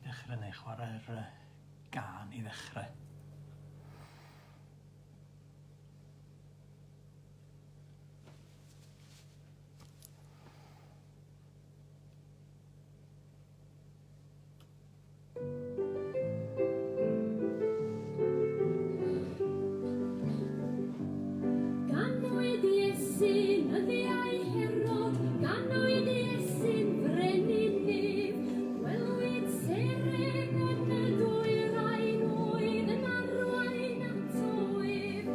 ddechrau neu chwarae'r uh, gân i ddechrau. Ganwyd Iesu'n nyddiau Herod, ganwyd Iesu'n frenin nef. Gwelwyd seren yn y dwyrain oedd yn arwain ato ef.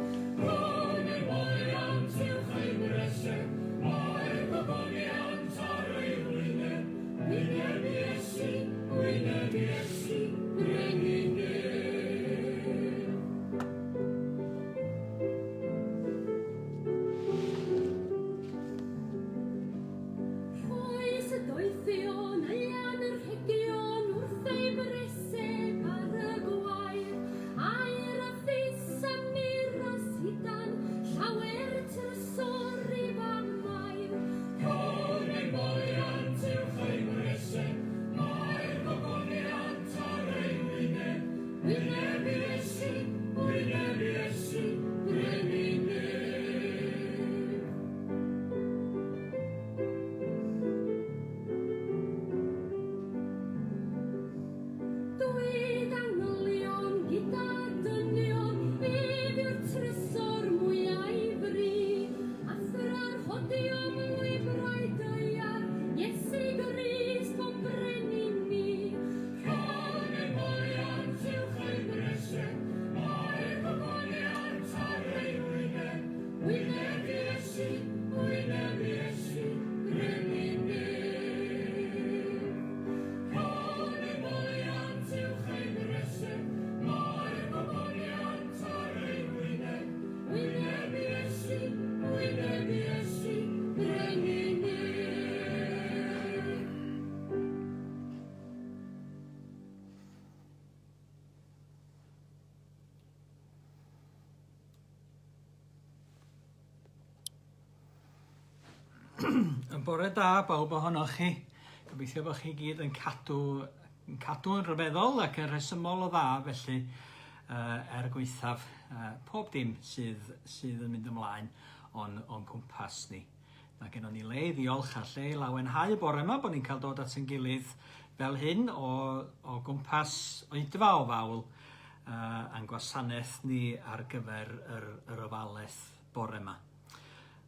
Rhwn ei moliant uwch ei breseb, mae'r gogoniant ar ei wyneb. Wyneb Iesu, wyneb Iesu, brenin nef. Rhoes y doethion ei anrhegion wrth ei breseb ar y gwair, aur a thus a myrrh a sidan, llawer trysor i fam Mair. Rhwng ei moliant uwch ei breseb, mae'r gogoniant ar ei wyneb, wyneb Iesu, wyneb Iesu, brenin nef. Dwyd angylion gyda dynion, ef yw'r trysor mwya'i fri, a thra'r hodiom lwybrau daear, Iesu Grist o'n brenin ni. Rhwng ei moliant uwch ei breseb, mae'r gogoniant ar ei wyneb, wyneb Iesu, wyneb Iesu, brenin nef. Rhwng ei moliant uwch ei breseb, mae'r gogoniant ar ei wyneb, Wyneb Iesu, wyneb Iesu, brenin nef. Yn bore da bawb ohonoch chi. Gobeithio bod chi gyd yn cadw, yn cadw yn rhyfeddol ac yn rhesymol o dda felly uh, er gwaethaf uh, pob dim sydd, sydd yn mynd ymlaen o'n, o'n cwmpas ni. Mae gennon ni le i ddiolch a lle i lawenhau y bore yma bod ni'n cael dod at ein gilydd fel hyn o, o gwmpas oedfa o fawl uh, a'n gwasanaeth ni ar gyfer yr, yr ofalaeth bore yma.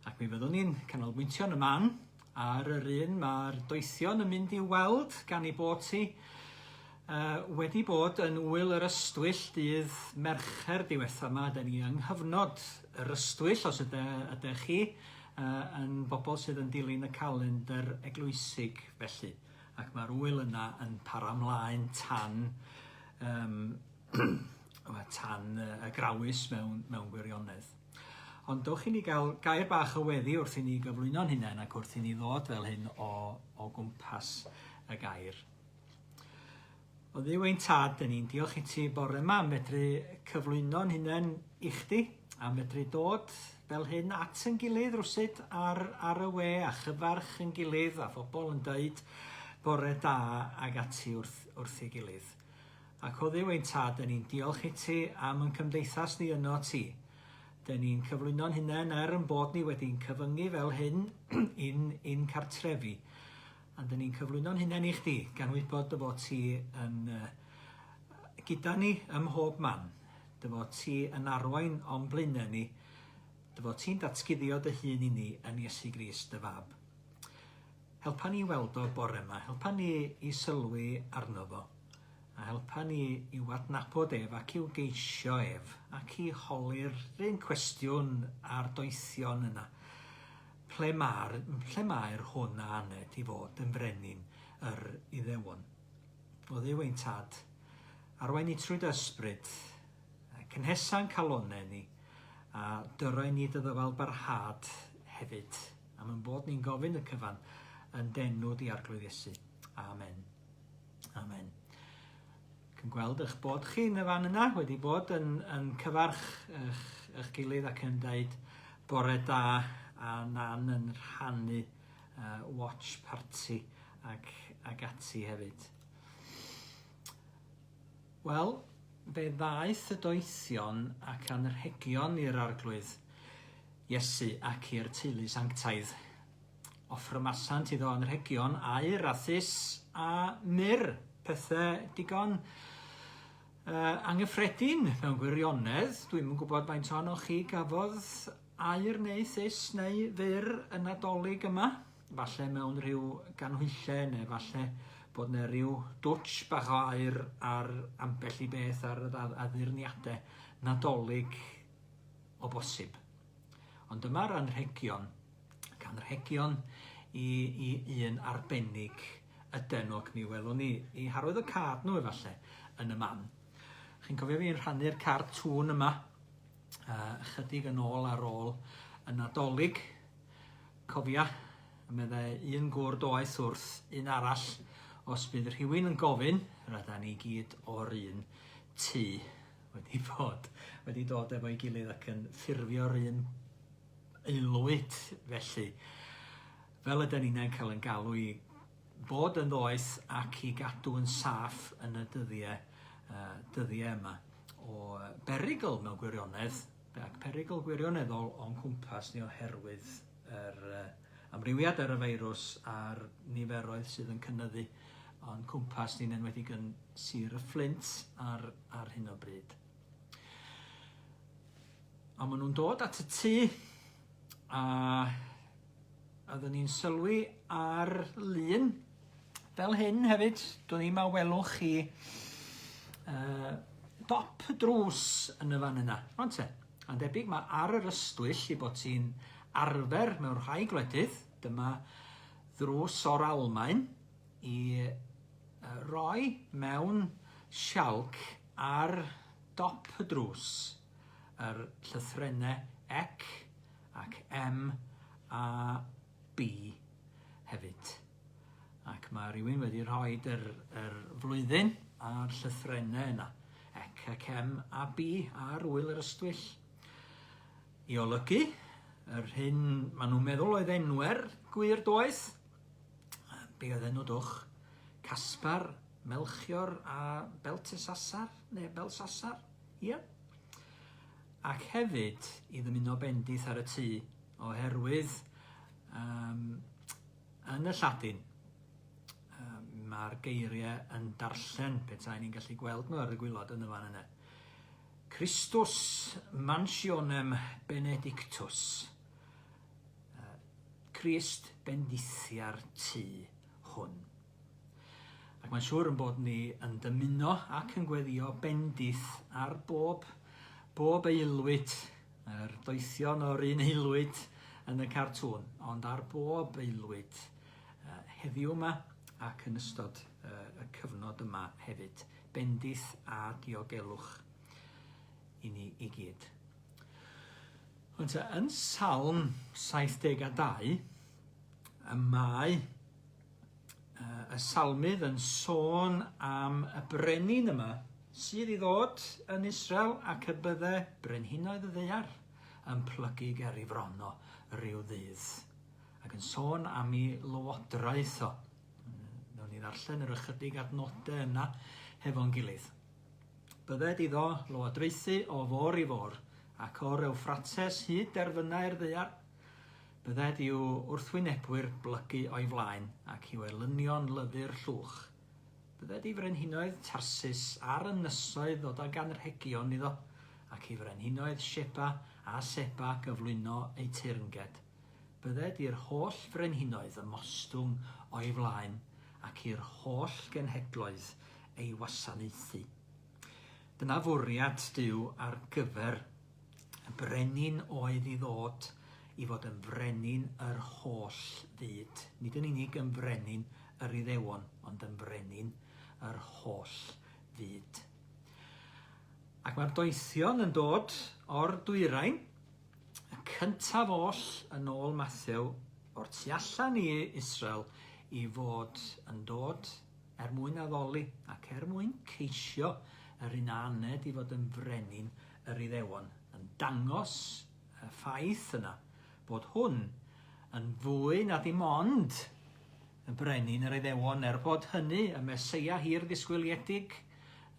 Ac mi fyddwn ni'n canolbwyntio yn y man ar yr un mae'r doethion yn mynd i'w weld gan ei bod hi uh, wedi bod yn wyl yr ystwyll dydd Mercher diwetha yma. Da ni yng nghyfnod yr ystwyll, os ydych, ydych chi uh, yn bobl sydd yn dilyn y calendr eglwysig felly. Ac mae'r wyl yna yn para mlaen tan um, tan y grawys mewn, mewn gwirionedd. Ond dowch i ni gael gair bach o weddi wrth i ni gyflwyno'n hunain ac wrth i ni ddod fel hyn o, o gwmpas y gair. O Dduw ein tad, dyn ni'n diolch i ti bore yma am fedru cyflwyno'n hunain i chdi, am fedru dod fel hyn at yn gilydd rwsut ar, ar y we a chyfarch yn gilydd a phobl yn dweud bore da ag ati wrth, wrth ei gilydd. Ac o Dduw ein Tad, dyn ni'n diolch i ti am yn cymdeithas ni yno ti. Dyn ni'n cyflwyno'n hunain er yn bod ni wedi'n cyfyngu fel hyn i'n, i'n cartrefi. A dyn ni'n cyflwyno'n hunain i chdi, gan wybod dy fod ti yn uh, gyda ni ym mhob man. Dy fod ti yn arwain o'n blaenau ni. Dy fod ti'n datguddio dy hun i ni yn Iesu Grist dy fab. Helpa ni i weld o bore 'ma, helpa ni i sylwi arno fo, a helpa ni i'w adnabod ef ac i'w geisio ef, ac i holi'r un cwestiwn a'r doethion yna. Ple mae'r, ple mae'r hwn a aned i fod yn frenin yr Iddewon? O Dduw ein Tad, arwain ni trwy dy ysbryd, cynhesa'n calonau ni, a dyrau ni dy ddyfal barhad hefyd. Am ein bod ni'n gofyn y cyfan yn d'enw di Arglwydd Iesu. Amen. Amen. Ac yn gweld eich bod chi yn y fan yna wedi bod yn, yn cyfarch eich, eich gilydd ac yn dweud bore da a Nan yn rhannu uh, watch party ac, ac ati hefyd. Wel, fe ddaeth y doethion ac anrhegion i'r Arglwydd Iesu ac i'r teulu sanctaidd. Offrymasant iddo anrhegion aur a thus a myrr, pethau digon uh, anghyffredin mewn gwirionedd. Dwi'm yn gwybod faint ohonoch chi gafodd aur neu thus neu fyrr y Nadolig yma. Falle mewn rhyw ganhwyllau neu falle bod 'na ryw dwtsh bach o aur ar ambell i beth ar yr addurniadau Nadolig o bosib. Ond dyma'r anrhegion, ac anrhegion i, i un arbennig yden nhw, ac mi welwn ni i harwydd y cad nhw efallai yn y man. Chi'n cofio fi'n rhannu'r cartŵn yma uh, ychydig yn ôl ar ôl y Nadolig. Cofia, meddai un gŵr doeth wrth un arall, os bydd rhywun yn gofyn, rydan ni gyd o'r un tŷ wedi bod, wedi dod efo'i gilydd ac yn ffurfio'r un aelwyd felly. Fel ydan ninnau'n cael yn galw i fod yn ddoeth ac i gadw yn saff yn y dyddiau, uh, dyddiau yma o berygl mewn gwirionedd, ac perygl gwirioneddol o'n cwmpas ni oherwydd yr amrywiad ar y feirws a'r niferoedd sydd yn cynyddu o'n cwmpas ni'n enwedig yn Sir y Fflint ar, ar hyn o bryd. Ond maen nhw'n dod at y tŷ a oeddwn ni'n sylwi ar lun fel hyn hefyd, dwn i'm a welwch chi uh, dop y drws yn y fan yna. Rwan te, a'n debyg mae ar yr ystwyll i bod ti'n arfer mewn rhai gwledydd, dyma ddrws o'r Almaen i roi mewn sialc ar dop y drws yr llythrennau ec ac M a B hefyd. Ac mae rhywun wedi rhoi yr, yr flwyddyn a'r llythrennau yna, ec ac M a B ar Ŵyl yr Ystwyll. I olygu yr hyn maen nhw'n meddwl oedd enwer gwir doeth, be oedd enw dwch? Caspar, Melchior a Beltesasar, neu Belsasar, ia? Ac hefyd i ddymuno bendith ar y tŷ, oherwydd um, yn y Lladin, um, mae'r geiriau yn darllen petai ni'n gallu gweld nhw ar y gwylod yn y fan yna. Christus mansionem benedictus. Crist bendithia'r tŷ hwn. Ac mae'n siŵr yn bod ni yn dymuno ac yn gweddio bendith ar bob, bob aelwyd, yr doethion o'r un aelwyd yn y cartŵn, ond ar bob aelwyd heddiw yma ac yn ystod y cyfnod yma hefyd. Bendith a diogelwch i ni i gyd. Ond te, yn Salm 72, y mae y salmydd yn sôn am y brenin yma sydd i ddod yn Israel ac y bydde brenhinoedd y ddaear yn plygu ger ei fron o ryw ddydd ac yn sôn am ei lywodraeth o. Nawn ni ddarllen yr ychydig adnodau yna hefo'n gilydd. Bydded iddo lywodraethu o fôr i fôr ac o'r Ewffrates hyd derfynau'r ddaear. Bydded i'w wrthwynebwyr blygu o'i flaen, ac i'w elynion lyfu'r llwch. Bydded i frenhinoedd Tarsis a'r ynysoedd ddod ag anrhegion iddo, ac i frenhinoedd Sheba a Seba gyflwyno eu teyrnged. Bydded i'r holl frenhinoedd ymostwng o'i flaen, ac i'r holl genhedloedd ei wasanaethu. Dyna fwriad Duw ar gyfer Y brenin oedd i ddod i fod yn frenin yr holl fyd. Nid yn unig yn frenin yr Iddewon, ond yn frenin yr holl fyd. Ac mae'r doethion yn dod o'r dwyrain, y cyntaf oll yn ôl Mathew, o'r tu allan i Israel, i fod yn dod er mwyn addoli ac er mwyn ceisio yr un a aned i fod yn frenin yr Iddewon, yn dangos y ffaith yna bod hwn yn fwy na dim ond y brenin yr Iddewon, er bod hynny, y Meseia hir ddisgwyliedig,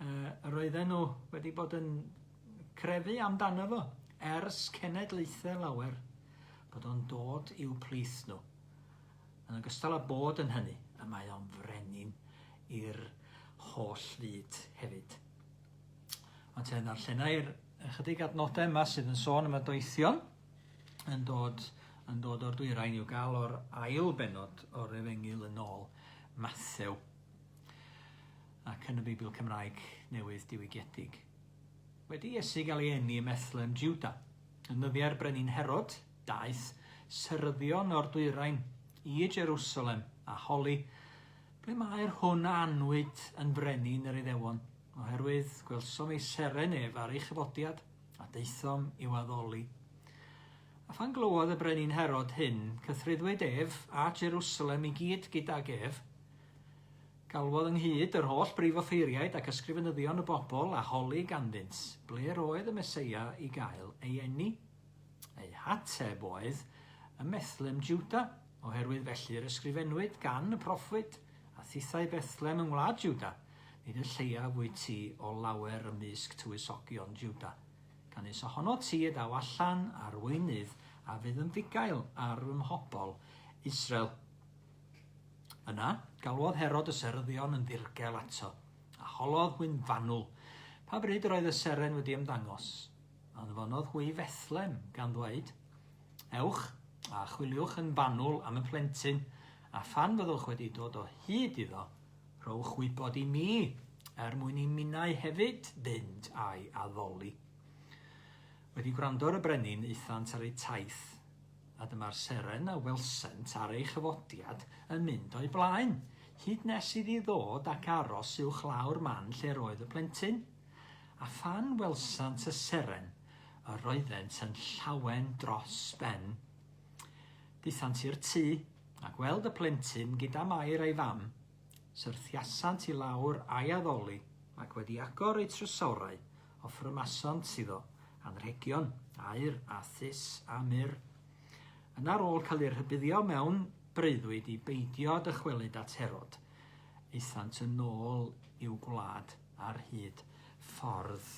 Yr oedden nhw wedi bod yn crefu amdano fo ers cenedlaethau lawer, bod o'n dod i'w plith nhw. Yn ogystal â bod yn hynny, y mae o'n frenin i'r holl fyd hefyd. Ond te, ddarllenai'r ychydig adnodau yma sydd yn sôn am y doethion yn dod, yn dod o'r dwyrain i'w gael o'r ail bennod o'r Efengyl yn ôl Mathew ac yn y Beibl Cymraeg Newydd Diwygiedig. Wedi Iesu gael ei eni ym Methlem, Juda, yn nyddiau'r brenin Herod, daeth seryddion o'r dwyrain i Jerusalem a holi, Ble mae'r hwn a anwyd yn frenin yr Iddewon? Oherwydd gwelsom ei seren ef ar ei chyfodiad, a daethom i'w addoli. A phan glywodd y brenin Herod hyn, cythruddwyd ef a Jerusalem i gyd gydag ef. Galwodd ynghyd yr holl brif offeiriaid ac ysgrifenyddion y bobl a holi ganddynt ble roedd y Meseia i gael ei eni. Eu hateb oedd, Ym Methlem Juda, oherwydd felly yr ysgrifennwyd gan y proffwyd, A thithau Bethlem yng ngwlad Juda, nid y lleiaf wyt ti o lawer ymysg tywysogion Juda. Canys ohono ti y daw allan arweinydd a fydd yn fugail ar fy mhobl Israel. Yna, galwodd Herod y seryddion yn ddirgel ato, a holodd hwy'n fanwl, pa bryd yr oedd y seren wedi ymddangos. Anfonodd hwy i Fethlem, gan ddweud, Ewch, a chwiliwch yn fanwl am y plentyn, a phan fyddwch wedi dod o hyd iddo, rhowch wybod i mi, er mwyn i minnau hefyd fynd a'i addoli. Wedi gwrando ar y brenin, aethant ar eu taith, a dyma'r seren a welsent ar ei chyfodiad yn mynd o'i blaen, hyd nes iddi ddod ac aros uwchlaw'r man lle'r oedd y plentyn. A phan welsant y seren, yr oeddent yn llawen dros ben. Daethant i'r tŷ, a gweld y plentyn gyda Mair a'i fam, syrthiasant i lawr a'i addoli, ac wedi agor eu trysorau, offrymasant iddo anrhegion, aur a thus a myrr. Yna ar ôl cael eu rhybuddio mewn breuddwyd i beidio dychwelyd at Herod, aethant yn ôl i'w gwlad ar hyd ffordd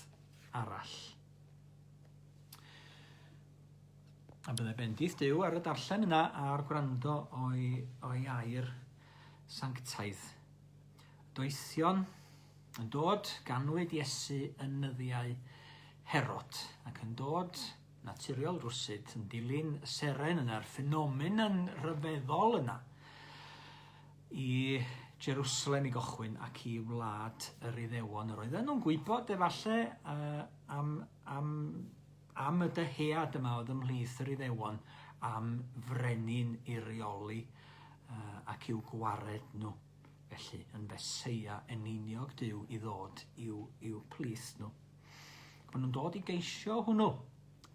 arall. A byddai bendith Duw ar y darllen yna a'r gwrando o'i, o'i air sanctaidd. Doethion yn dod, ganwyd Iesu yn nyddiau Herod, ac yn dod naturiol rwsut yn dilyn y seren yna'r ffenomenon rhyfeddol yna i Jerusalem i gochwyn ac i wlad yr Iddewon. Yr oedden nhw'n gwybod efallai uh, am, am, am y dyhead yma oedd ymhlith yr Iddewon am frenin i reoli uh, ac i'w gwared nhw. Felly, yn Feseia eneiniog Duw i ddod i'w, i'w plith nhw. Maen nhw'n dod i geisio hwnnw.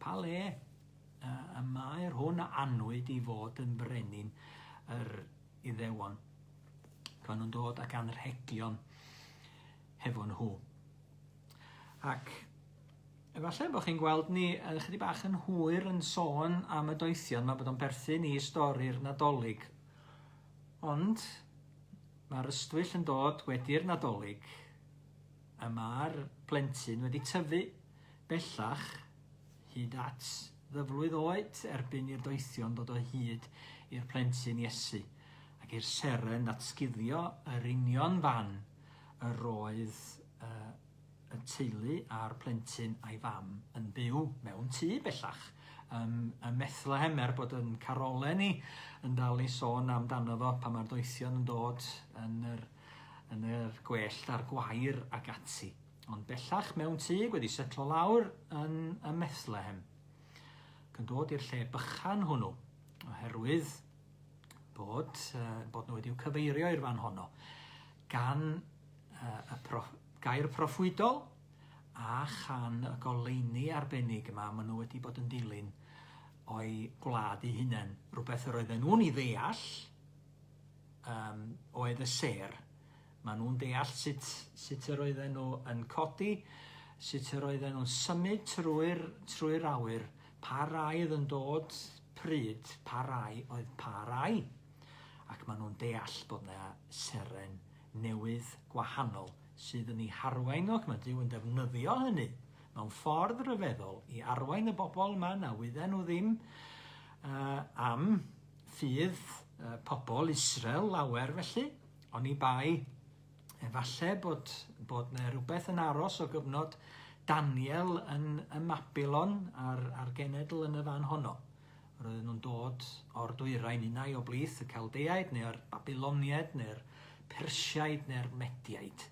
Pa le uh, y mae'r hwn a anwyd i fod yn frenin yr Iddewon. Maen nhw'n dod ag anrhegion hefo nhw. Ac efallai bod chi'n gweld ni yn chydig bach yn hwyr yn sôn am y doethion, mae bod o'n perthyn i stori'r Nadolig. Ond mae'r ystwyll yn dod wedi'r Nadolig, a mae'r plentyn wedi tyfu bellach hyd at ddyflwydd oed erbyn i'r doethion ddod o hyd i'r plentyn Iesu, ac i'r seren ddatguddio yr union fan yr oedd uh, y teulu a'r plentyn a'i fam yn byw mewn tŷ bellach ym, ym Methlehem, er bod yn carolau ni yn dal i sôn amdano fo pan mae'r doethion yn dod yn yr, yn yr gwellt a'r gwair ac ati. Ond bellach mewn tŷ wedi setlo lawr yn ym Methlehem, ac yn dod i'r lle bychan hwnnw, oherwydd bod, uh, bod nhw wedi'w cyfeirio i'r fan honno gan uh, y proff, gair proffwydol a chan y goleuni arbennig yma maen nhw wedi bod yn dilyn o'i gwlad eu hunain. Rhywbeth yr oedden nhw'n ei ddeall um, oedd y sêr, Maen nhw'n deall sut, sut yr oedden nhw yn codi, sut yr oedden nhw'n symud trwy'r, trwy'r awyr, pa rai oedd yn dod pryd, pa rai oedd pa rai. Ac maen nhw'n deall bod yna seren newydd gwahanol sydd yn eu harwain nhw, ac mae Duw yn defnyddio hynny mewn ffordd ryfeddol i arwain y bobl yma na wydden nhw ddim uh, am ffydd uh, pobl Israel lawer felly, oni bai efallai bod, bod yna rhywbeth yn aros o gyfnod Daniel yn y Mabilon a'r, a'r genedl yn y fan honno. Roedden nhw'n dod o'r dwyrain unai o blith y Caldeaid neu'r Babiloniaid neu'r Persiaid neu'r Mediaid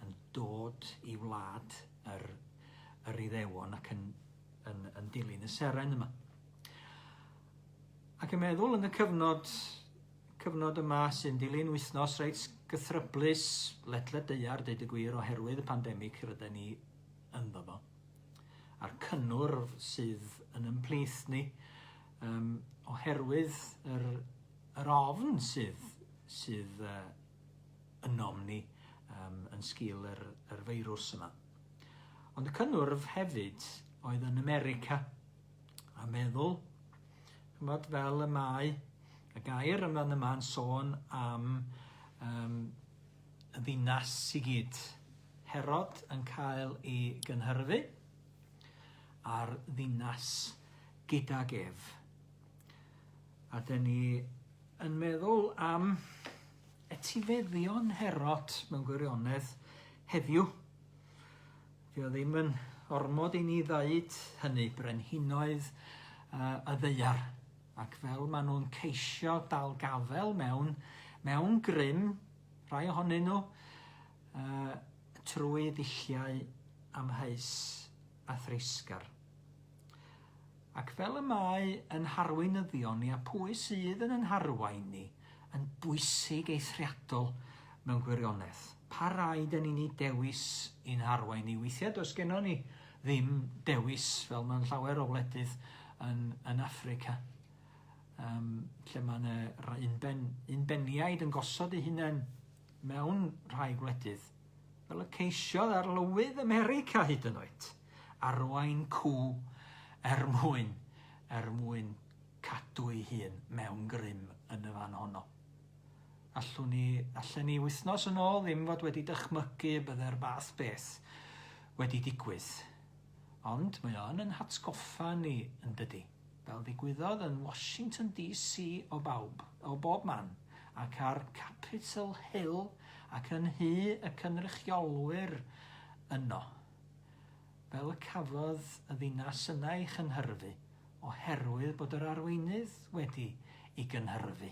yn dod i wlad yr, yr Iddewon ac yn, yn, yn dilyn y seren yma. Ac yn meddwl yn y cyfnod, cyfnod yma sy'n dilyn wythnos reit gythryblus ledled daear, deud y gwir, oherwydd y pandemig rydyn ni ynddo fo. a'r cynnwrf sydd yn ymplith ni um, oherwydd yr, yr ofn sydd, sydd uh, ynom ni um, yn sgil yr, yr feirws yma. Ond y cynnwrf hefyd oedd yn America, a meddwl, chymod, fel y mae y gair yma yn yma'n sôn am um, y ddinas i gyd, Herod yn cael ei gynhyrfu, a'r ddinas gydag ef. A dyn ni yn meddwl am etifeddion Herod mewn gwirionedd heddiw. Di o ddim yn ormod i ni ddeud hynny, brenhinoedd uh, y ddaear. Ac fel maen nhw'n ceisio dal gafel mewn, mewn grym, rhai ohonyn nhw, uh, trwy ddulliau amheus a threisgar. Ac fel y mae yn harweinyddion ni a pwy sydd yn yn harwain ni yn bwysig eithriadol mewn gwirionedd. Pa rai dyn ni'n ei dewis i'n harwain ni? Weithiau does gennon ni ddim dewis fel mewn llawer o wledydd yn, yn Affrica. Um, lle mae yna unben, unbeniaid yn gosod eu hunain mewn rhai gwledydd, fel y ceisiodd arlywydd America hyd yn oed, arwain coup er mwyn, er mwyn cadw ei hun mewn grym yn y fan honno. Allwn ni, allen ni wythnos yn ôl ddim fod wedi dychmygu y bydde'r fath beth wedi digwydd. Ond mae o yn yn hatgoffa ni, yn dydy? Fel ddigwyddodd yn Washington DC o bawb, o bob man, ac ar Capitol Hill ac yn nhŷ y cynrychiolwyr yno. Fel y cafodd y ddinas yna ei chynhyrfu oherwydd bod yr arweinydd wedi ei gynhyrfu.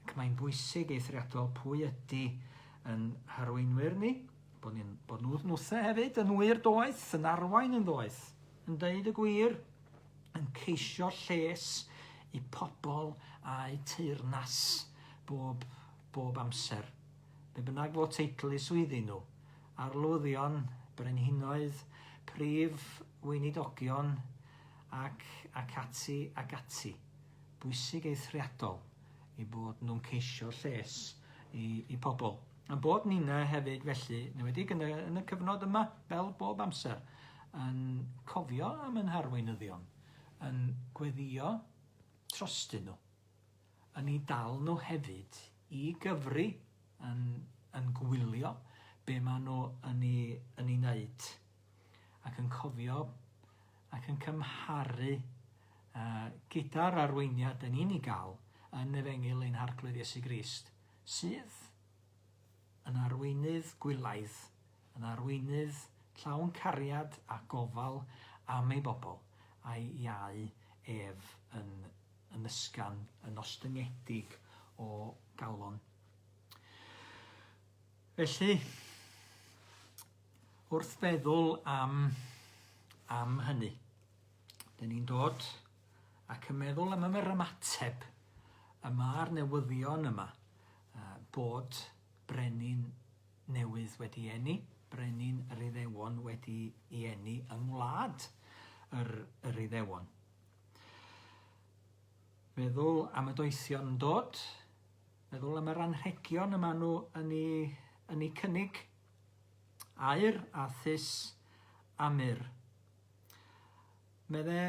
Ac mae'n bwysig eithriadol pwy ydy yn harweinwyr ni, bod, ni'n, bod nhw nhwthe hefyd yn wir doeth, yn arwain yn ddoeth, yn deud y gwir, yn ceisio lles i pobl a'u teyrnas bob, bob amser. Be bynnag fo teitl eu swyddi nhw, arlwyddion, brenhinoedd, prif weinidogion ac, ac ati ac ati. Bwysig eithriadol i bod nhw'n ceisio lles i, i pobl. A'n bod ninna hefyd felly, yn enwedig yn y, yn y cyfnod yma, fel bob amser, yn cofio am yn harweinyddion, yn gweddio trostyn nhw, yn eu dal nhw hefyd i gyfri, yn, yn gwylio be maen nhw yn ei, yn ei wneud, ac yn cofio ac yn cymharu uh, gyda'r arweiniad dyn ni'n ei gael yn Efengyl ein Harglwydd Iesu Grist, sydd yn arweinydd gwylaidd, yn arweinydd llawn cariad a gofal am ei bobl, a'i iau ef yn yn ysgafn, yn ostyngedig o galon. Felly, wrth feddwl am, am hynny, dyn ni'n dod ac yn meddwl am yr ymateb y mae'r newyddion yma bod brenin newydd wedi eni, brenin yr Iddewon wedi ei eni yng ngwlad yr, yr Iddewon. Meddwl am y doethion yn dod, meddwl am yr anrhegion y maen nhw yn ei, yn ei cynnig, aur a thus a myrr. Medde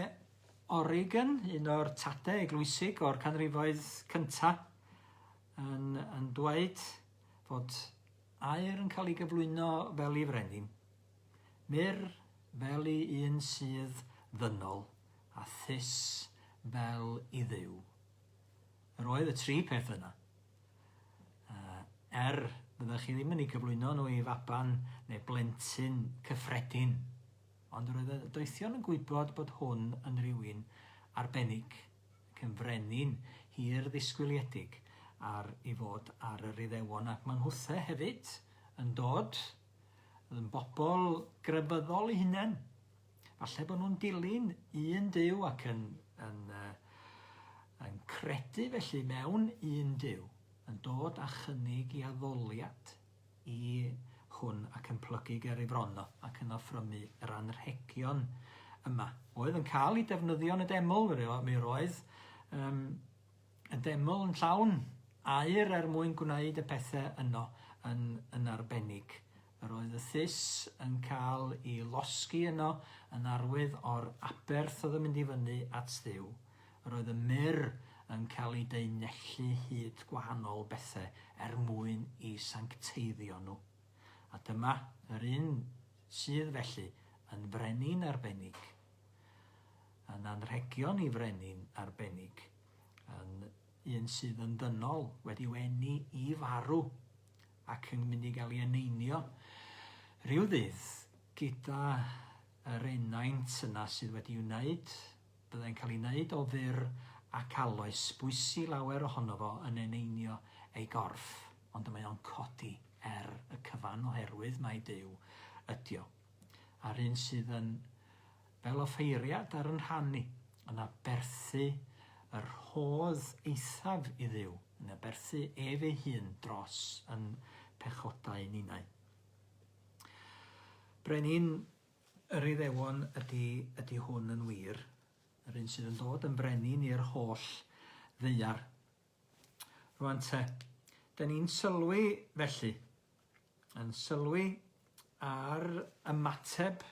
Origen, un o'r tadau eglwysig o'r canrifoedd cynta, yn, yn dweud fod Aur yn cael ei gyflwyno fel i frenin, myrr fel i un sydd ddynol, a thus fel i Dduw. Yr oedd y tri peth yna. Er fyddech chi ddim yn eu cyflwyno nhw i faban neu blentyn cyffredin, ond yr oedd y doethion yn gwybod bod hwn yn rywun arbennig. ac yn frenin hir ddisgwyliedig ar i fod ar yr Iddewon, ac maen nhwthe hefyd yn dod yn bobl grefyddol eu hunain. Falle bod nhw'n dilyn un Duw ac yn, yn, uh, yn credu felly mewn un Duw, yn dod â chynnig i addoliad i hwn ac yn plygu ger ei fron o ac yn offrymu yr anrhegion yma. Oedd yn cael ei defnyddio yn y deml, mi roedd um, y deml yn llawn aur er mwyn gwneud y pethau yno yn, yn arbennig. Yr oedd y thus yn cael ei losgi yno yn arwydd o'r aberth oedd yn mynd i fyny at Dduw. Yr oedd y mur yn cael ei daenellu hyd gwahanol bethe er mwyn i sancteiddio nhw. A dyma yr un sydd felly yn frenin arbennig, yn anrhegion i frenin arbennig, yn un sydd yn ddynol, wedi'w eni i farw, ac yn mynd i gael ei eneinio rhyw ddydd gyda yr enaint yna sydd wedi'i wneud Byddai'n cael ei wneud o fur ac aloes, bwysi lawer ohono fo yn eneinio ei gorff, ond y mae o'n codi er y cyfan oherwydd mai Duw ydi o. A'r un sydd yn fel offeiriad ar yn rhan ni, yn aberthu y rhodd eithaf i Dduw, yn aberthu ef ei hun dros yn pechodau ninnau. Brenin Yr Iddewon ydy, ydy hwn yn wir, yr un sydd yn dod yn frenin i'r holl ddaear. Rwan te, da ni'n sylwi felly, yn sylwi ar ymateb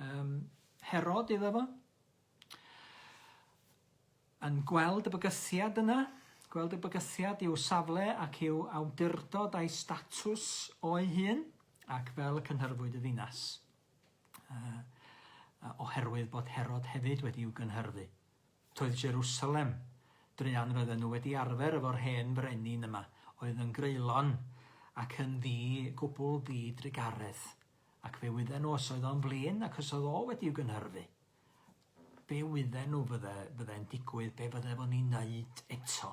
um, Herod iddo fo, yn gweld y bygythiad yna, gweld y bygythiad i'w safle ac i'w awdurdod a'i statws o'i hun, ac fel y cynhyrfwyd y ddinas, uh, oherwydd bod Herod hefyd wedi'w gynhyrfu. Toedd Jerusalem, druan roedden nhw wedi arfer efo'r hen frenin yma, oedd yn greulon ac yn ddi, gwbl ddi-drugaredd, ac fe wydden nhw os oedd o'n flin ac os oedd o wedi'w gynhyrfu. Be wydden nhw fydde, fydde'n digwydd, be fydde fo'n ei wneud eto.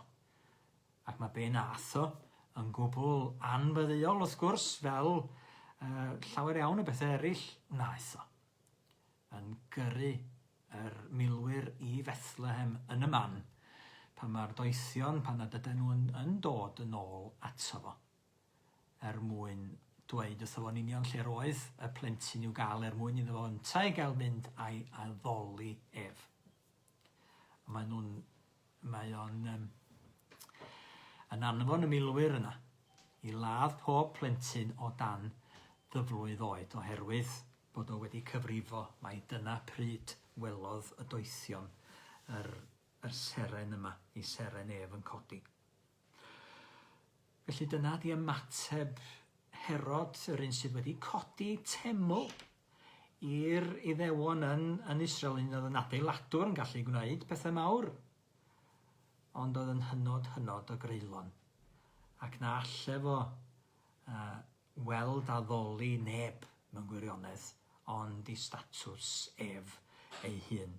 Ac mae be nath o yn gwbl anfaddeuol wrth gwrs, fel uh, llawer iawn o bethau eraill wnaeth o. Yn gyrru yr milwyr i Fethlehem yn y man, pan mae'r doethion, pan nad ydyn nhw yn, yn dod yn ôl ato fo. er mwyn dweud wrtho fo'n union lle'r oedd y plentyn i'w gael er mwyn iddo fo yntau gael mynd a'i addoli ef. A maen nhw'n, mae o'n um, yn anfon y milwyr yna i ladd pob plentyn o dan ddyflwydd oed oherwydd bod o wedi cyfrifo mai dyna pryd welodd y doethion yr, yr seren yma, ei seren ef yn codi. Felly dyna 'di ymateb Herod, yr un sydd wedi codi teml i'r Iddewon yn, yn Israel, un oedd yn adeiladwr yn gallu gwneud pethau mawr, ond oedd yn hynod, hynod o greulon. Ac na alle fo uh, weld addoli neb mewn gwirionedd, ond i statws ef ei hun.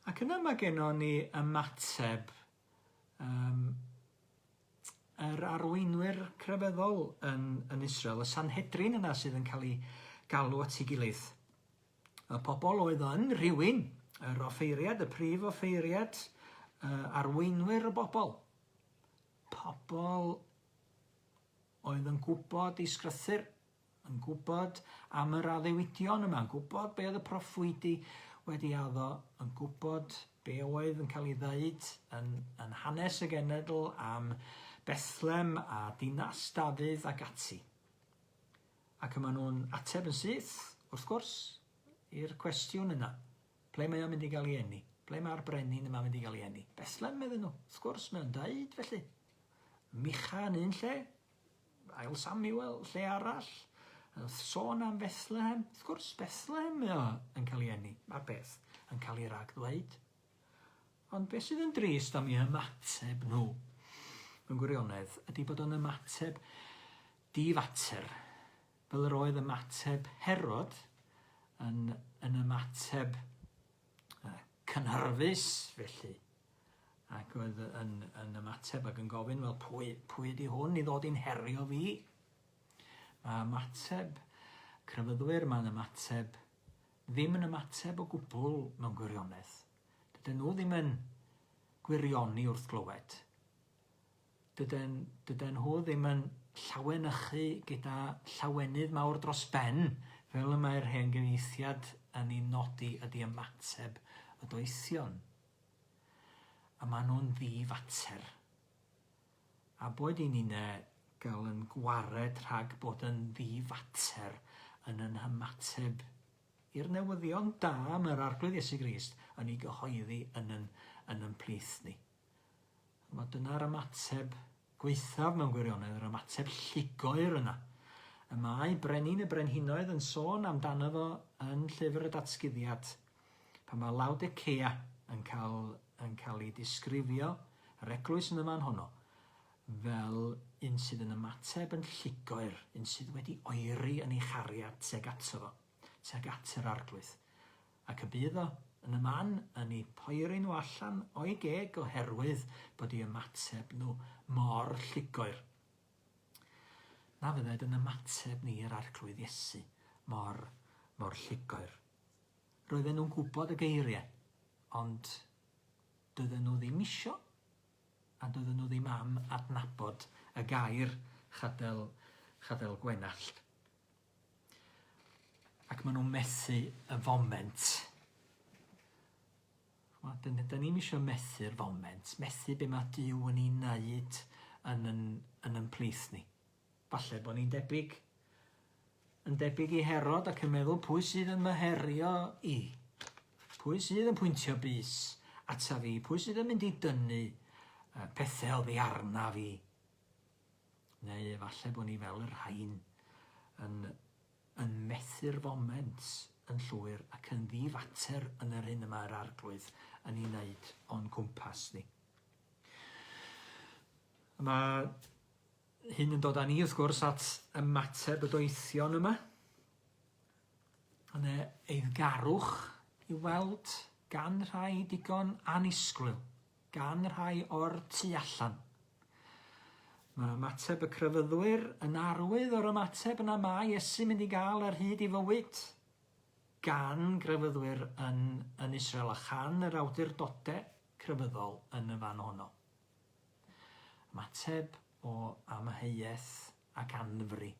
Ac yna mae gennon ni ymateb um, yr arweinwyr crefyddol yn, yn Israel, y Sanhedrin yna sydd yn cael ei galw at ei gilydd. Y pobl oedd yn rhywun, yr offeiriad, y prif offeiriad, uh, arweinwyr y bobl. Pobl oedd yn gwybod i sgrythyr, yn gwybod am yr addewidion yma, yn gwybod be oedd y proffwydi wedi addo, yn gwybod be oedd yn cael ei ddeud yn, yn hanes y genedl am Bethlem a dinas Dafydd ac ati. Ac yma nhw'n ateb yn syth, wrth gwrs, i'r cwestiwn yna. Ble mae o'n mynd i gael ei eni? Ble mae'r brenin yma mynd i gael ei eni? Bethlem, medden nhw. Wrth gwrs, mae o'n dweud felly. Micha yn un lle, Ail Samuel, lle arall? Sôn am Bethlehem, wrth gwrs Bethlehem mae o yn cael ei eni, mae'r beth yn cael ei ragddweud. Ond beth sydd yn drist am eu hymateb nhw, mewn gwirionedd, ydy bod o'n ymateb difater, fel yr oedd ymateb Herod yn, yn ymateb uh, cynhyrfus, felly, ac oedd yn, yn ymateb ac yn gofyn, wel, pwy, pwy ydy hwn i ddod i'n herio fi? Mae ymateb crefyddwyr, mae'n ymateb ddim yn ymateb o gwbl mewn gwirionedd. Dydyn nhw ddim yn gwirioni wrth glywed. Dydyn, dydyn nhw ddim yn llawenychu gyda llawenydd mawr dros ben, fel y mae'r hen gyfieithiad yn ei nodi ydy ymateb y doethion. A maen nhw'n ddi-fater. A boed i ninne gael yn gwared rhag bod yn ddi-fater yn yn hymateb i'r newyddion da mae'r Arglwydd Iesu Grist yn ei gyhoeddi yn yn, yn yn plith ni. Ch'mod, dyna'r ymateb gwaethaf mewn gwirionedd, yr ymateb llugoer yna. Y mae Brenin y Brenhinoedd yn sôn amdano fo yn Llyfr y Datguddiad, pan mae Laodicea yn cael, yn cael ei disgrifio, yr eglwys yn y fan honno, fel un sydd yn ymateb yn llugoer, un sydd wedi oeri yn ei chariad tuag ato fo, tuag at yr Arglwydd. Ac y bydd o, yn y man, yn eu poeri nhw allan o'i geg oherwydd bod eu ymateb nhw mor llugoer. Na fydded yn ymateb ni i'r Arglwydd Iesu mor, mor llugoer. Roedden nhw'n gwybod y geiriau, ond doedden nhw ddim isio, a doedden nhw ddim am adnabod y gair chadel, chadel Gwenallt. Ac maen nhw'n methu y foment. Dyn, dyn ni'n eisiau methu'r foment, methu be mae Duw yn ei wneud yn yn, yn yn plith ni. Falle bod ni'n debyg, yn debyg i Herod ac yn meddwl pwy sydd yn myherio i? Pwy sydd yn pwyntio bys ata fi? Pwy sydd yn mynd i dynnu pethau oddi arna fi? Neu efallai bod ni fel y rhain yn, yn methu'r foment yn llwyr ac yn ddifater yn yr hyn y mae'r Arglwydd yn ei wneud o'n cwmpas ni. Mae hyn yn dod â ni, wrth gwrs, at ymateb y doethion yma. Yna eiddgarwch i weld gan rhai digon annisgwyl, gan rhai o'r tu allan. Mae ymateb y crefyddwyr yn arwydd o'r ymateb yna mae Iesu mynd i gael ar hyd i fywyd gan grefyddwyr yn, yn Israel a chan yr awdurdodau crefyddol yn y fan honno. Ymateb o amheuaeth ac anfri.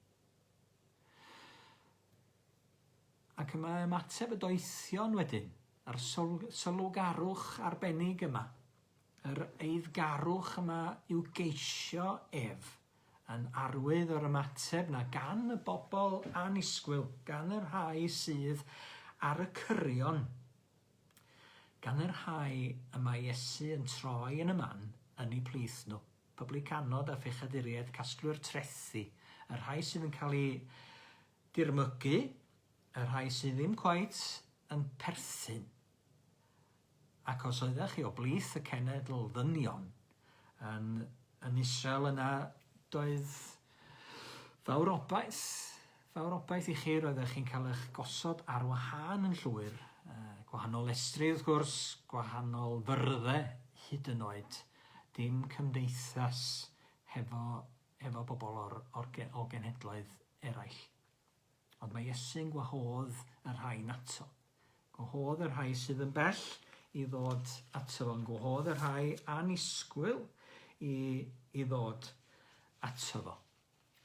Ac y mae ymateb y doethion wedyn, a'r sylwgarwch arbennig yma, yr eiddgarwch yma i'w geisio ef, yn arwydd o'r ymateb 'na gan y bobl annisgwyl, gan y rhai sydd ar y cyrion, gan y rhai y mae Iesu yn troi yn y man yn eu plith nhw, publicanod a phechaduriaid, casglwyr trethi, y rhai sydd yn cael eu dirmygu, y rhai sydd ddim cweit yn perthyn. Ac os oeddech chi o blith y cenedl ddynion yn, yn Israel yna, doedd fawr obaith, fawr obaith i chi, roeddech chi'n cael eich gosod ar wahân yn llwyr, gwahanol lestri wrth gwrs, gwahanol fyrddau hyd yn oed, dim cymdeithas hefo, hefo bobl o'r, or, o genhedloedd eraill. Ond mae Iesu'n gwahodd y rhain ato. Gwahodd y rhai sydd yn bell i ddod ato fo, yn gwahodd y rhai annisgwyl i, i ddod ato fo,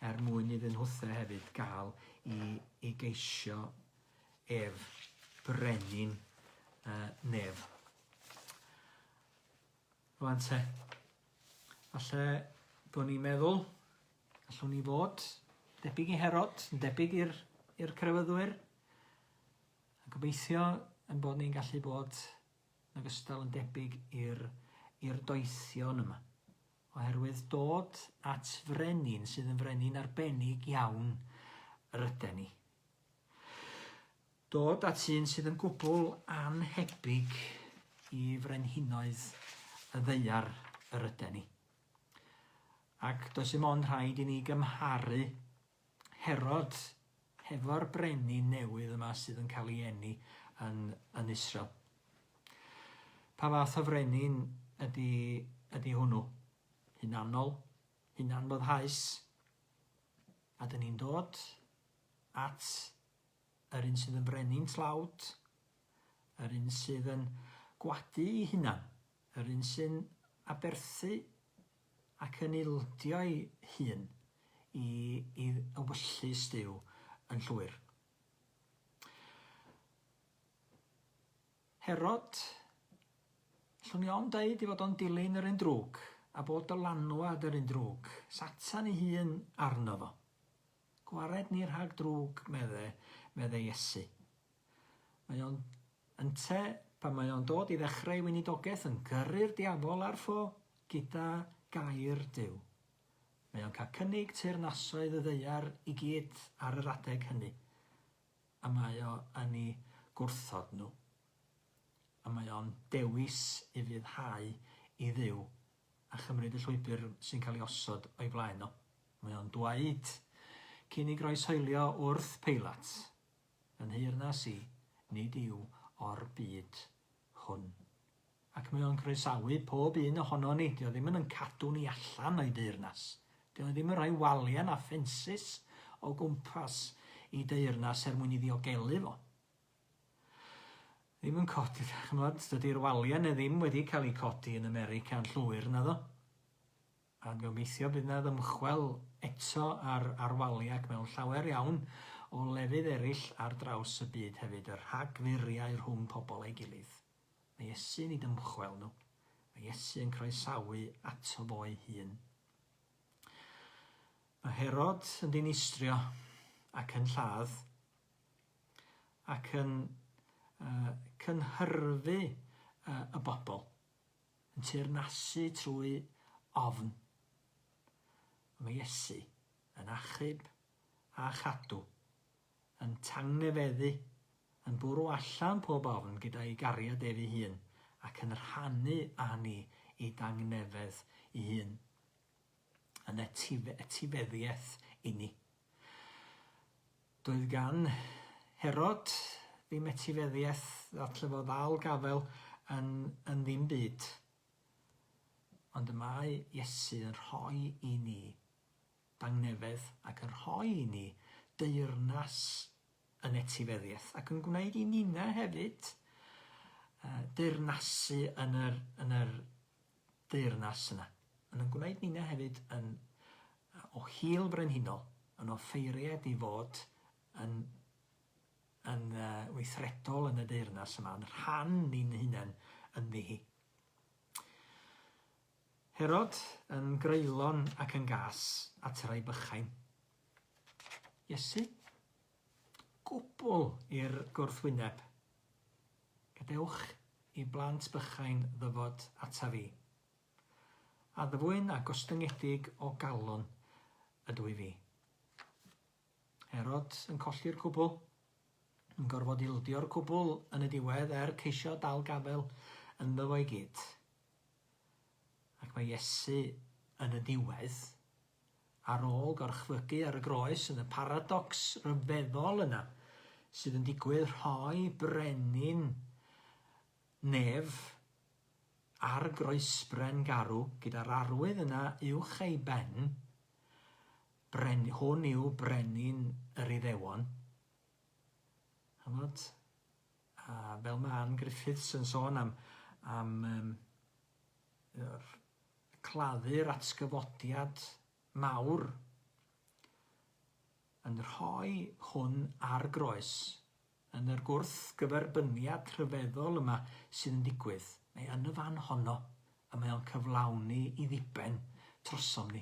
er mwyn iddyn nhwthe hefyd gael i, i geisio ef brenin uh, nef. Rwan te, falle bod ni'n meddwl, allwn ni fod debyg i Herod, yn debyg i'r i'r crefyddwyr, a gobeithio yn bod ni'n gallu bod yn ogystal yn debyg i'r i'r doethion yma. Oherwydd dod at frenin sydd yn frenin arbennig iawn yr yden ni. Dod at un sydd yn gwbl annhebyg i frenhinoedd y ddaear yr yden ni. Ac does dim ond rhaid i ni gymharu Herod hefo'r brenin newydd yma sydd yn cael ei eni yn, yn Israel. Pa fath o frenin ydy, ydy hwnnw? Hunanol? Hunanfoddhaus? A dyn ni'n dod at yr un sydd yn frenin tlawd, yr un sydd yn gwadu ei hunan, yr un sy'n aberthu ac yn ildio'i hun i i ewyllys Duw yn llwyr. Herod, allwn ni ond deud ei fod o'n dilyn yr un drwg a bod dylanwad yr un drwg, Satan ei hun arno fo. Gwared ni rhag drwg, medde, medde Iesu. Mae o'n, ynte, pan mae o'n dod i ddechrau ei weinidogaeth yn gyrru'r diafol ar ffo gyda gair Duw. Mae o'n cael cynnig teyrnasoedd y ddaear i gyd ar yr adeg hynny, a mae o yn eu gwrthod nhw. A mae o'n dewis ufuddhau i Dduw a chymryd y llwybr sy'n cael ei osod o'i flaen o. Mae o'n dweud, cyn ei groeshoelio wrth Peilat, Fy nheyrnas i, nid yw o'r byd hwn. Ac mae o'n croesawu pob un ohonon ni. Dio ddim yn yn cadw ni allan o'i deyrnas. Dio ddim yn rhoi waliau na ffensys o gwmpas i deyrnas er mwyn i ddiogelu fo. Ddim yn codi, ch'mod, dydy'r waliau 'ne ddim wedi cael eu codi yn America yn llwyr, naddo? A gobeithio bydd 'na ddymchwel eto ar ar waliau ac mewn llawer iawn o lefydd eraill ar draws y byd hefyd, y rhagfuriau rhwng pobl a'i gilydd. Mae Iesu'n eu dymchwel nhw. Mae Iesu yn croesawu ato fo'i hun. Mae Herod yn dinistrio ac yn lladd ac yn uh, cynhyrfu uh, y bobl, yn teyrnasu trwy ofn. Mae Iesu yn achub a chadw, yn tangnefeddu, yn bwrw allan pob ofn gyda'i gariad ef ei hun, ac yn rhannu â ni ei dangnefedd ei hun, yn etifeddiaeth inni. Doedd gan Herod ddim etifeddiaeth ddatle fo ddal gafael yn, yn ddim byd. Ond y mae Iesu yn rhoi i ni dangnefedd ac yn rhoi i ni deyrnas yn etifeddiaeth ac yn gwneud i ninna hefyd uh, deyrnasu yn yr, yn yr deyrnas yna. Yn yn gwneud ninna hefyd yn o hil frenhinol, yn offeiriad i fod yn, yn weithredol yn y deyrnas yma, yn rhan ni'n hunain ynddi hi. Herod yn greulon ac yn gas at rai bychain. Iesu, gwbl i'r gwrthwyneb. Gadewch i blant bychain ddyfod ataf fi. Addfwyn a gostyngedig o galon ydw i fi. Herod yn colli'r cwbl, yn gorfod ildio'r cwbl yn y diwedd er ceisio dal gafael ynddo fo i gyd. Ac mae Iesu yn y diwedd, ar ôl gorchfygu ar y groes yn y paradocs rhyfeddol yna sydd yn digwydd rhoi brenin nef ar groesbren garw gyda'r arwydd yna uwch ei ben, bren, hwn yw brenin yr Iddewon. Chymod, a fel mae Ann Griffiths yn sôn am, am um, yr claddu'r atgyfodiad mawr yn rhoi hwn ar groes Yn yr gwrthgyferbyniad rhyfeddol yma sydd yn digwydd, mae yn y fan honno y mae o'n cyflawni i ddiben trosom ni.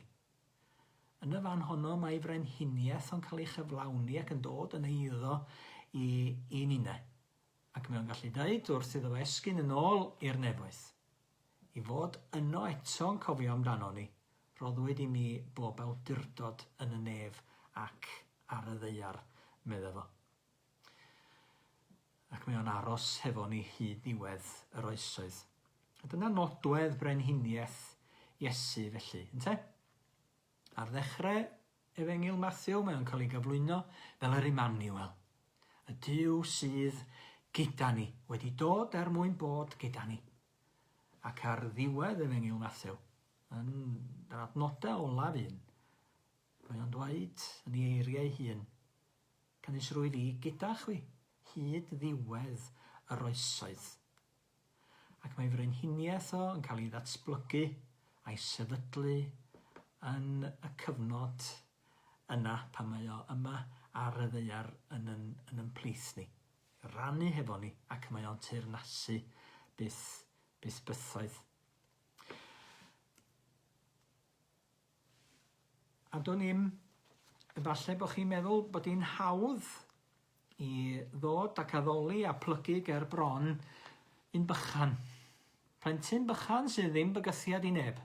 Yn y fan honno mae frenhiniaeth o'n cael ei chyflawni ac yn dod yn eiddo i, i ninne. Ac mae o'n gallu dweud wrth iddo fo esgyn yn ôl i'r nefoedd, i fod yno eto'n cofio amdano ni. Rhoddwyd i mi bob awdurdod yn y nef ac ar y ddaear, medda fo. Ac mae o'n aros hefo ni hyd ddiwedd yr oesoedd. A dyna nodwedd brenhiniaeth Iesu felly, ynte? Ar ddechrau Efengyl Mathew mae o'n cael ei gyflwyno fel yr Immanuel, y Duw sydd gyda ni, wedi dod er mwyn bod gyda ni. Ac ar ddiwedd Efengyl Mathew, yn yr adnodau olaf un, mae o'n dweud yn ei eiriau ei hun, Canys rwyf i gyda chwi hyd ddiwedd yr oesoedd. Ac mae frenhiniaeth o yn cael ei ddatblygu a'i sefydlu yn y cyfnod yna pan mae o yma ar y ddaear yn yn, yn yn plith ni. Rannu hefo ni ac mae o'n teyrnasu byth, byth bythoedd. A dwn i'm, efallai bod chi'n meddwl bod hi'n hawdd i ddod ac addoli a plygu ger bron un bychan. Plentyn bychan sydd ddim bygythiad i neb.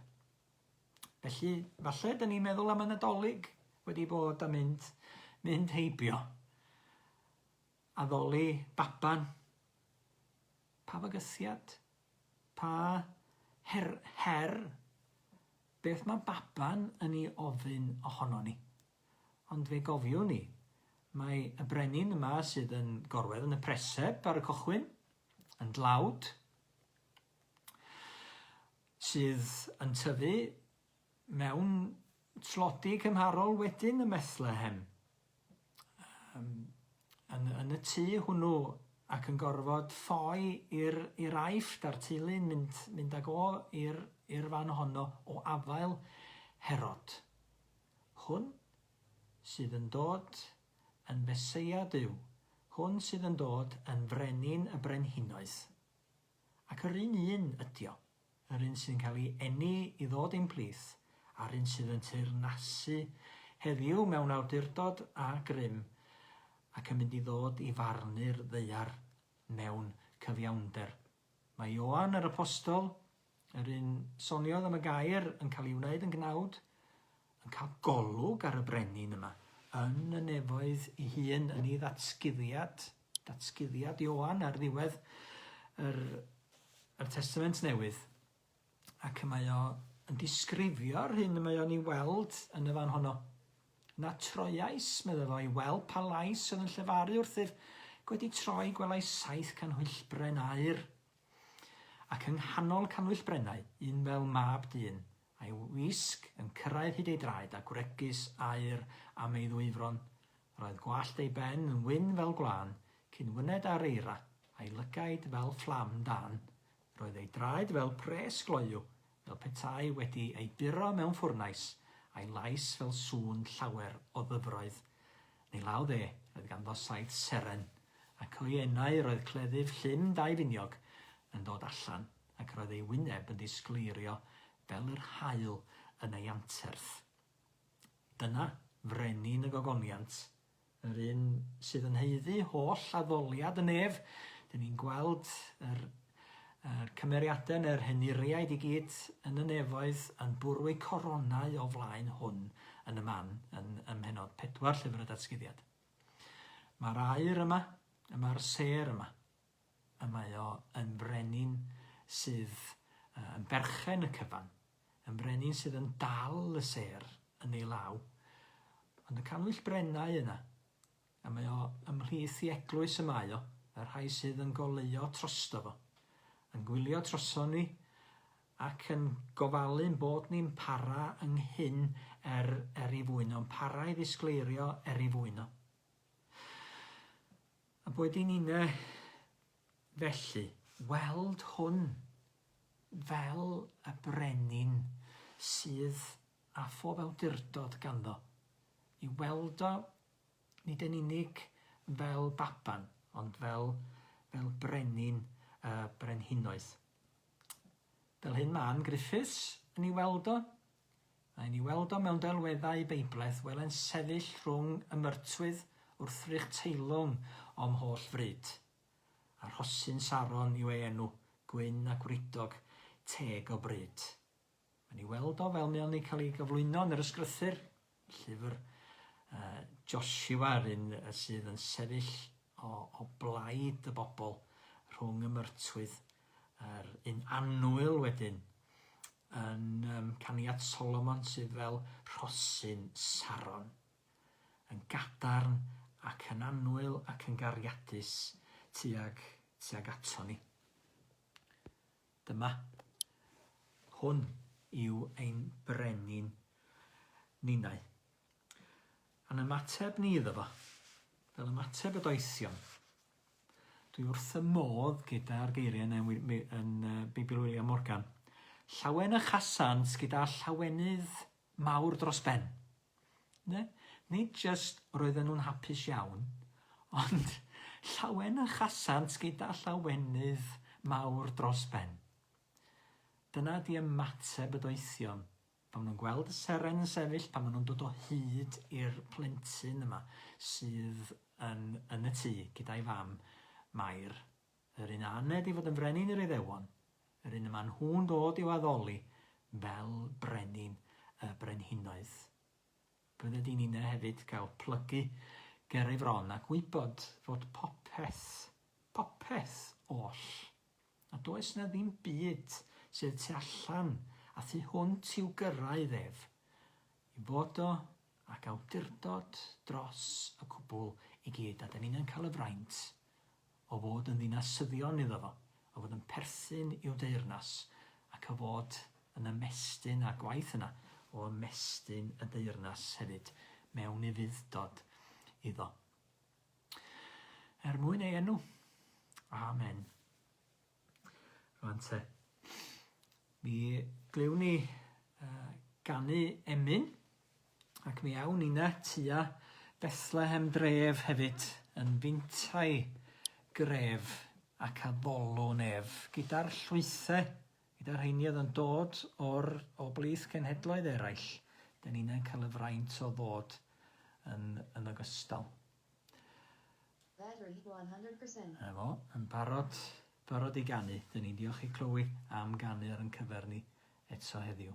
Felly, falle dyn ni'n meddwl am y Nadolig wedi bod a mynd, mynd heibio. Addoli baban. Pa fygythiad? Pa her, her Beth mae baban yn ei ofyn ohonon ni? Ond fe gofiwn ni, mae y brenin yma sydd yn gorwedd yn y preseb ar y cochwyn, yn dlawd, sydd yn tyfu mewn tlodi cymharol wedyn ym Methlehem, um, yn, yn y tŷ hwnnw ac yn gorfod ffoi i'r, i'r Aifft a'r teulu'n mynd, mynd ag o i'r, i'r fan honno o afael Herod. Hwn sydd yn dod yn Feseia Duw, hwn sydd yn dod yn frenin y brenhinoedd. Ac yr un un ydio. Yr un sy'n cael ei eni i ddod ein plith, a'r un sydd yn teyrnasu heddiw mewn awdurdod a grym, ac yn mynd i ddod i farnu'r ddaear mewn cyfiawnder. Mae Ioan yr Apostol, yr un soniodd am y gair yn cael ei wneud yn gnawd, yn cael golwg ar y brenin yma yn y nefoedd ei hun yn ei ddatguddiad, datguddiad Ioan ar ddiwedd yr, yr Testament Newydd. Ac y mae o yn disgrifio'r hyn y mae o'n ei weld yn y fan honno. Na troiais, medda fo, i weld pa lais oedd yn llefaru wrthyf. Gwedi troi, gwelais saith canhwyllbren aur. Ac yng nghanol canhwyllbrennau, un fel mab dyn, a'i wisg yn cyrraedd hyd ei draed a gwregys aur am ei ddwyfron. Yr oedd gwallt ei ben yn wyn fel gwlân, cyn wyned â'r eira, a'i lygaid fel fflam dân. Yr oedd ei draed fel pres gloyw, fel petai wedi ei buro mewn ffwrnais, a'i lais fel sŵn llawer o ddyfroedd. Yn ei law dde roedd ganddo saith seren, ac o'i enau roedd cleddyf llym daufiniog yn dod allan. ac roedd ei wyneb yn disgleirio fel yr haul yn ei anterth. Dyna frenin y gogoniant, yr un sydd yn haeddu holl addoliad y nef. Dyn ni'n gweld yr, yr cymeriadau neu'r henuriaid i gyd yn y nefoedd yn bwrw eu coronau o flaen hwn yn y man yn ym mhennod 4 Llyfr y Datguddiad. Mae'r aur yma, y mae'r sêr yma, Y mae o yn frenin sydd yn berchen y cyfan, yn frenin sydd yn dal y sêr yn ei law. Ond y cannwyll brennau yna, a mae o ymhlith i eglwys y mae o, y rhai sydd yn goleuo trosto fo, yn gwylio troson ni, ac yn gofalu'n bod ni'n para ynghyn er, er ei fwyn o, yn para i ddisgleirio er ei fwyn o. A boed i ninne felly weld hwn fel y brenin sydd â phob awdurdod ganddo, i weld o nid yn unig fel baban, ond fel, fel brenin y brenhinoedd. Fel hyn mae Ann Griffiths yn ei weld o, Mae'n ei weld o mewn delweddau Beibledd, wele'n sefyll rhwng y myrtwydd wrthrych teilwng o'm holl fryd. A rhosyn Saron yw ei enw, gwyn a gwridog, teg o bryd. Mae'n ei weld o fel mae o'n ei cael ei gyflwyno yn yr ysgrythur, llyfr uh, Joshua, yr un sydd yn sefyll o, o blaid y bobl rhwng y myrtwydd, yr un annwyl wedyn yn um, caniad Solomon sydd fel rhosyn Saron, yn gadarn ac yn annwyl ac yn gariadus tuag, tuag ato ni. Dyma. Hwn yw ein brenin ninnau. A'n ymateb ni iddo fo, fel ymateb y doethion. Dwi wrth y modd gyda'r geiriau yna yn, yn Beibl William Morgan. Llawen y chasant gyda llawenydd mawr dros ben. Ne? Nid jyst roedden nhw'n hapus iawn, ond llawen a chasant gyda llawenydd mawr dros ben. Dyna 'di ymateb y doethion pan maen nhw'n gweld y seren yn sefyll, pan maen nhw'n dod o hyd i'r plentyn yma sydd yn, yn y tŷ gyda'i fam, Mair, yr un a aned i fod yn frenin i'r Iddewon, Yr un y maen nhw'n dod i'w addoli fel brenin y brenhinoedd. Bydde di'n inne hefyd gael plygu ger ei fron a gwybod fod popeth, popeth oll, a does 'na ddim byd sydd tu allan a thu hwnt i'w gyrraedd ef, i fod o ac awdurdod dros y cwbl i gyd, a 'dan ni'n cael y fraint o fod yn ddinasyddion iddo fo, o fod yn perthyn i'w deyrnas, ac o fod yn ymestyn, a'r gwaith yna o ymestyn y deyrnas hefyd mewn ufudd-dod iddo. Er mwyn ei enw. Amen. Rwan te, mi glywn ni uh, ganu emyn, ac mi awn ni'na tua Bethlehem dref hefyd, yn fintai gref ac addolwn ef, gyda'r llwythau, gyda'r rheini oedd yn dod o'r, o blith cenhedloedd eraill, dyn ni'n cael y fraint o ddod yn, yn ogystal. Battery 100%. Na fo, yn barod, barod i ganu. Dyn ni'n diolch i Chloe am ganu ar yn cyfer ni eto heddiw.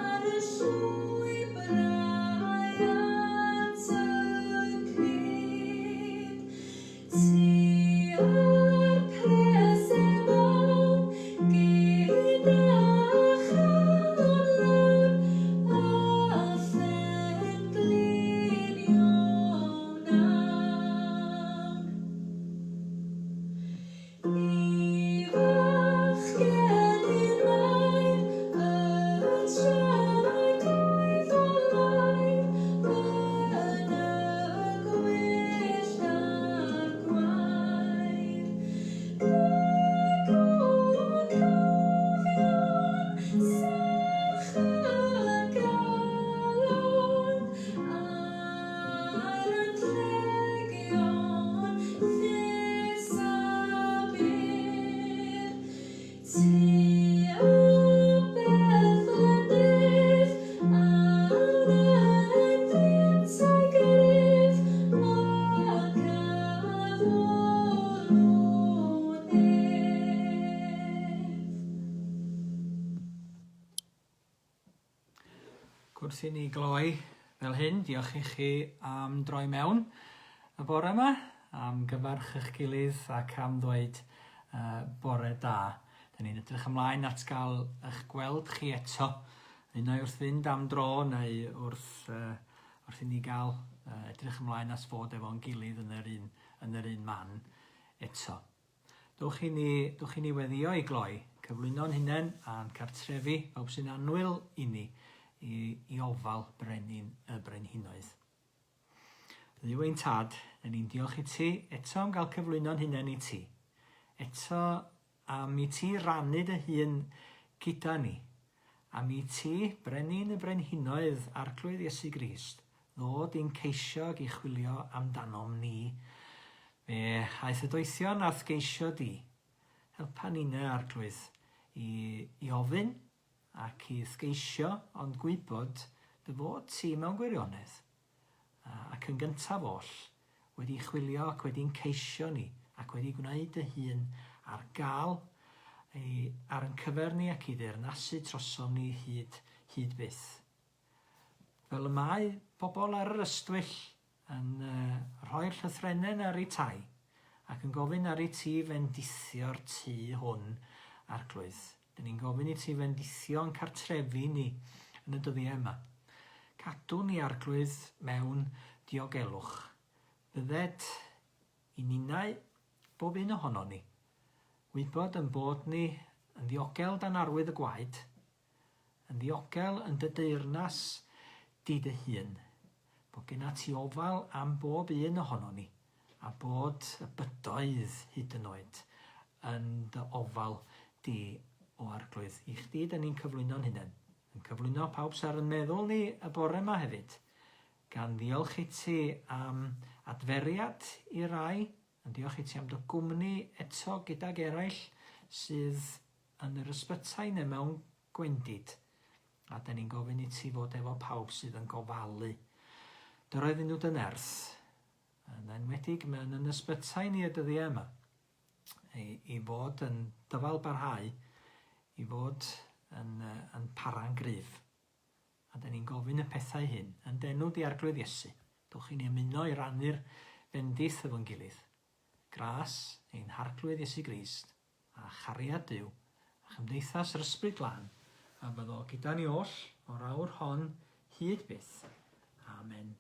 Ar y llwybrau at y clyd, tua'r preseb awn, gyda chalon lawn, a phen-glinio wnawn. I fachgen un mair, y tragwydd olair, yn y gwyllt a'r gwair. Ac o'n cofion serch y galon, Ar anrhegion llys a byr, Tua Bethlehem dref, awn yn fintai gref, Ac addolwn ef. Wrth i ni gloi fel hyn, diolch i chi am droi mewn y bore yma, am gyfarch eich gilydd ac am ddweud uh, bore da. Da ni'n edrych ymlaen at gael eich gweld chi eto, unai wrth fynd am dro neu wrth, uh, wrth i ni gael uh, edrych ymlaen at fod efo'n gilydd yn yr un, yn yr un man eto. Dowch i ni, dowch i ni weddïo i gloi, cyflwyno'n hunain a'n cartrefi, pawb sy'n annwyl i ni, i, i ofal brenin y brenhinoedd. Dduw ein Tad, dyn ni'n diolch i ti eto am gael cyflwyno'n hunain i ti. Eto am i ti rannu dy hun gyda ni. Am i ti, Brenin y Brenhinoedd, Arglwydd Iesu Grist, ddod i'n ceisio ac i chwilio amdanom ni. Fe aeth y doethion a'th geisio di. Helpa ninne, Arglwydd, i, i ofyn ac i ddgeisio ond gwybod dy fod ti mewn gwirionedd, ac yn gyntaf oll, wedi chwilio ac wedi'n ceisio ni, ac wedi gwneud dy hun ar gael i, ar yn cyfer ni ac i deyrnasu trosom ni hyd, hyd byth. Fel y mae pobl ar yr ystwyll yn rhoi'r llythrennau ar eu tai ac yn gofyn ar i ti fendithio'r tŷ hwn, Arglwydd. Dyn ni'n gofyn i ti fendithio'n cartrefi ni yn y dyddiau yma. Cadw ni, Arglwydd, mewn diogelwch. Bydded i ninnau, bob un ohonon ni, wybod yn bod ni yn ddiogel dan arwydd y gwaed, Yn ddiogel yn dy deyrnas di dy hun. Bod genna ti ofal am bob un ohonon ni, a bod y bydoedd hyd yn oed yn dy ofal di, o Arglwydd. I chdi dyn ni'n cyflwyno'n hunain. Yn cyflwyno pawb sy ar yn meddwl ni y bore yma hefyd. Gan ddiolch i ti am adferiad i rai, yn diolch i ti am dy gwmni eto gydag eraill sydd yn yr ysbytai neu mewn gwendid, a 'dan ni'n gofyn i ti fod efo pawb sydd yn gofalu. Dyro iddyn nhw dy nerth, yn enwedig mewn yn ysbytai ni y dyddiau yma, i, i fod yn dyfal barhau, i fod yn, yn para'n gryf. A 'dan ni'n gofyn y pethau hyn yn d'enw di Arglwydd Iesu. Dowch i ni ymuno i rannu'r bendith efo'n gilydd. Gras ein Harglwydd Iesu Grist, a chariad Duw, a chymdeithas yr Ysbryd Glân, a fyddo gyda ni oll o'r awr hon hyd byth. Amen.